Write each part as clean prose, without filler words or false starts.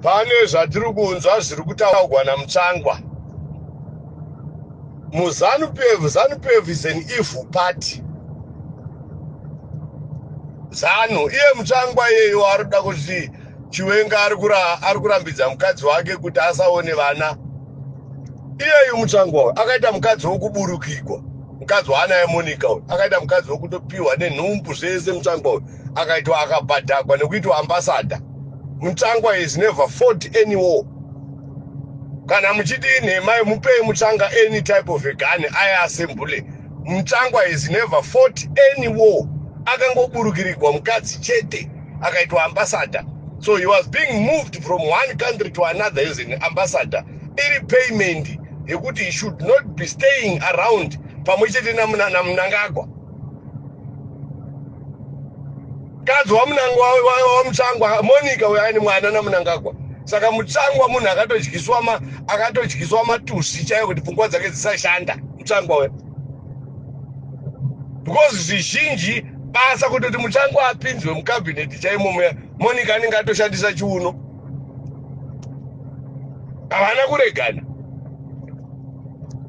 Pane zvatiri kunzwa zviri kutaurwa naMutsvangwa. MuZanu PF, Zanu PF is an evil party. Zanu, iye Mutsvangwa iyeyo ari kuda kuti Chiwenga ari kurambidza mukadzi wake kuti asaone vana. Iyeyu Mutsvangwa uyu akaita mukadzi wokuburukigwa, mukadzi waanaye Monica uyu akaita mukadzi wokutopiwa nenhumbu zvese. Mutsvangwa uyu akaitwa akabhadhagwa nekuitwa ambassador. Mutsvangwa has never fought any war. Kana muchiti inhema, mupei Mutsvanga any type of a gun aiasembule. Mutsvangwa has never fought any war. Akangoburukirigwa mukadzi chete akaitwa ambassador. So he was being moved from one country to another as an ambassador, iri payment yekuti he should not be staying around pamwe chete naMunangagwa. Mukadzi waMutsvangwa Monica uyo aine mwana naMunangagwa. Saka Mutsvangwa munhu akatodyiswa akatodyiswa matusi chaiyo kuti pfungwa dzake dzisashanda. Mutsvangwa uyo, because zvizhinji basa kutoti Mutsvangwa apinzwe mukabhineti chaimo muya, Monica anenge atoshandisa chiuno. Havana kuregana.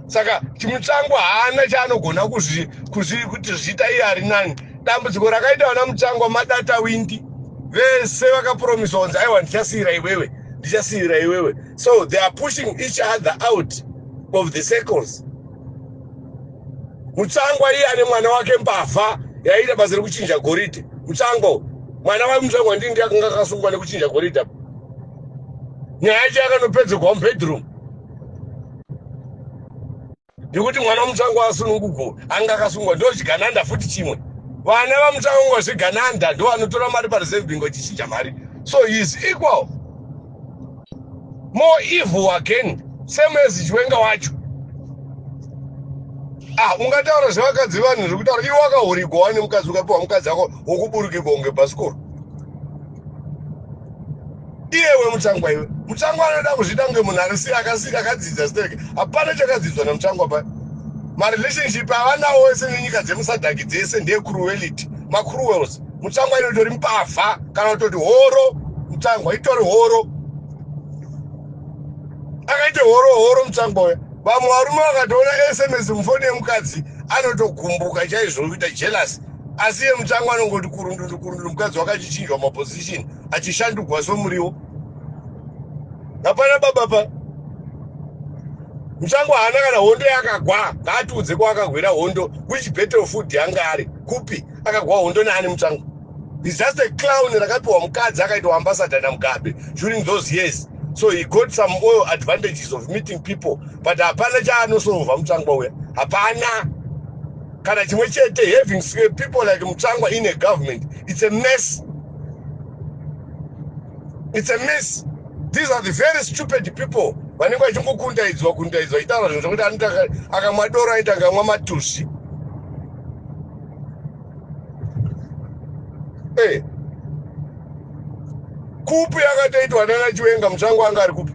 Saka Chimutsvangwa haana chaanogona kuti zviita iye ari nani. Dambudziko rakaita vana Mutsvangwa madata windi vese vakapromiswa kunzi, "Aiwa, ndichasiyira iwewe, ndichasiyira iwewe." So they are pushing each other out of the circles. Mutsvangwa iye ane mwana wake mbavha yaiita basa rekuchinja goridhe. Mutsvangwa, mwana waMutsvangwa ndii akanga akasungwa nekuchinja goridhe. Nyaya yacho yakanopedzerwa mubedroom nekuti mwana waMutsvangwa asunungugwo anga akasungwa. Ndo chigananda futi chimwe. Vana vaMutsvangwa zvigananda, ndo vanotora mari paReserve Bank vachichinja mari. So he is equal, more evil again, same as Chiwenga wacho. Ah, ungataura zvevakadzi vanhu zviri kutaura iwe wakahurigwa wane mukadzi, ukapiwa mukadzi ako wokuburukirwa kunge bhasikoro. Iyewe Mutsvangwa, iwe Mutsvangwa anoda kuzviita kunge munhu arisi akadzidza stereke. Hapana chakadzidzwa naMutsvangwa pa marelationship avanawo ese nenyika dzemuSADC dzese ndecruelity, macruels. Mutsvangwa inotori mbavha kana kutoti horo. Mutsvangwa itori horo, akaite horo horo Mutsvangwa uya. Vamwe varume vakatoona SMS mufoni yemukadzi anotogumbuka chaizvo, kuita jealous. Asi iye Mutsvangwa anongoti kurundundu kurundu, mukadzi wakachichinjwa maposition, achishandugwa somuriwo. Hapana baba pa Mutsvangwa haana kana hondo yakagwa. Ngaatiudze kwaakagwira hondo, which battlefield yanga ari kupi, akagwa hondo naani? Mutsvangwa is just a clown rakapiwa mukadzi akaitwa ambassador naMugabe during those years. So he got some oil advantages of meeting people, but hapana chaanosolva Mutsvangwa uya, hapana kana chimwe chete. Having people like Mutsvangwa in a government, it's a mess, it's a mess. These are the very stupid people vanenge vachingokundaidzwa kundaidzwa, achitaura zvinhu zvokuti anoita akamwa doro aita akamwa matusi. Kupi yakatoitwa nana Chiwenga, Mutsvangwa anga ari kupi?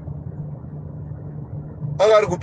Anga ari kupi?